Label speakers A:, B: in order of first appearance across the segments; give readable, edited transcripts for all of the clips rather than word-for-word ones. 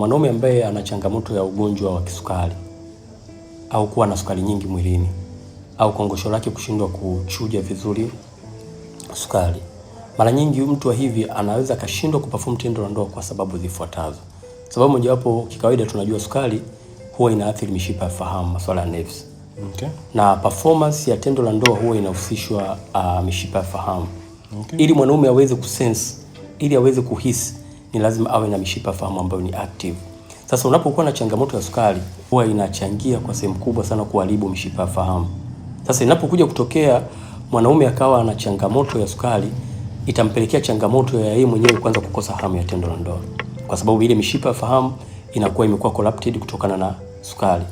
A: Mwanaume ambaye ana changamoto ya ugonjwa wa kisukari au kuwa na sukari nyingi mwilini au kongosho lake kushindwa kuchuja vizuri sukari, mara nyingi mtu wa hivi anaweza akashindwa kuperform tendo la ndoa kwa sababu zifuatazo. Sababu mojawapo, kikawaida tunajua sukari huwa inaathiri mishipa ya fahamu, masuala ya nerves. Na performance ya tendo la ndoa huwa inahusishwa mishipa ya fahamu. Ili mwanaume aweze kusense, ili aweze kuhisi, ni lazima awe na mishipa ya fahamu ambayo ni active. Sasa unapokuwa na changamoto ya sukari, huwa inachangia kwa sehemu kubwa sana kuharibu mishipa ya fahamu. Sasa inapokuja kutokea mwanaume akawa ana changamoto ya sukari, itampelekea changamoto ya yeye mwenyewe kwanza kukosa hamu ya tendo la ndoa, kwa sababu ile mishipa ya fahamu inakuwa imekuwa corrupted kutokana na sukari.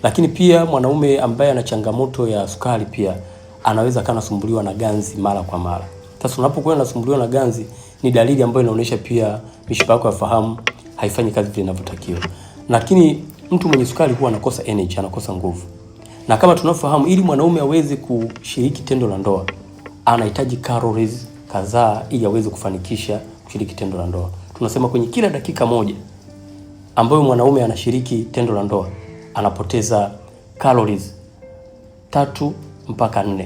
A: Lakini pia mwanaume ambaye ana changamoto ya sukari pia anaweza akawa anasumbuliwa na ganzi mara kwa mara. Sasa unapokuwa unasumbuliwa na ganzi, ni dalili ambayo inaonyesha pia mishipa yako ya fahamu haifanyi kazi vile inavyotakiwa. Lakini mtu mwenye sukari huwa anakosa energy, anakosa nguvu. Na kama tunafahamu, ili mwanaume aweze kushiriki tendo la ndoa anahitaji calories kadhaa ili aweze kufanikisha kushiriki tendo la ndoa. Tunasema kwenye kila dakika moja ambayo mwanaume anashiriki tendo la ndoa anapoteza calories 3 mpaka 4.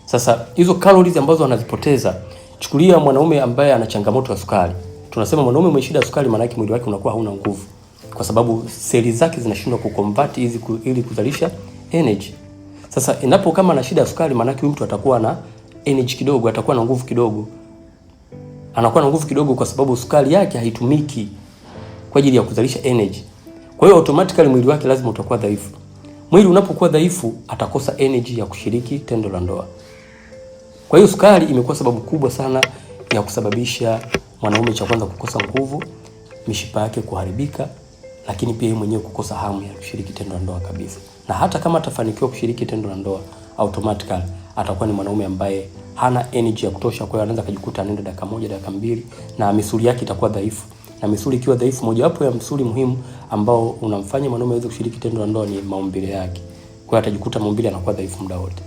A: Sasa hizo calories ambazo anazipoteza, chukulia mwanaume ambaye ana changamoto ya sukari. Tunasema mwanaume mwenye shida ya sukari, maana yake mwili wake unakuwa hauna nguvu, kwa sababu seli zake zinashindwa kuconvert hizi ili kuzalisha energy. Sasa inapo kama ana shida ya sukari, maana yake huyu mtu atakuwa na energy kidogo, atakuwa na nguvu kidogo. Anakuwa na nguvu kidogo kwa sababu sukari yake haitumiki kwa ajili ya kuzalisha energy. Kwa hiyo automatically mwili wake lazima utakuwa dhaifu. Mwili unapokuwa dhaifu, atakosa energy ya kushiriki tendo la ndoa. Kwa hiyo sukari imekuwa sababu kubwa sana ya kusababisha mwanaume, cha kwanza, kukosa nguvu, mishipa yake kuharibika, lakini pia yeye mwenyewe kukosa hamu ya kushiriki tendo la ndoa kabisa. Na hata kama atafanikiwa kushiriki tendo la ndoa, automatically atakuwa ni mwanaume ambaye hana energy ya kutosha. Kwa hiyo anaweza akajikuta anaenda dakika moja, dakika mbili, na misuli yake itakuwa dhaifu. Na misuli ikiwa dhaifu, mojawapo ya msuli muhimu ambao unamfanya mwanaume aweze kushiriki tendo la ndoa ni maumbile yake. Kwa hiyo atajikuta maumbile yanakuwa dhaifu muda wote.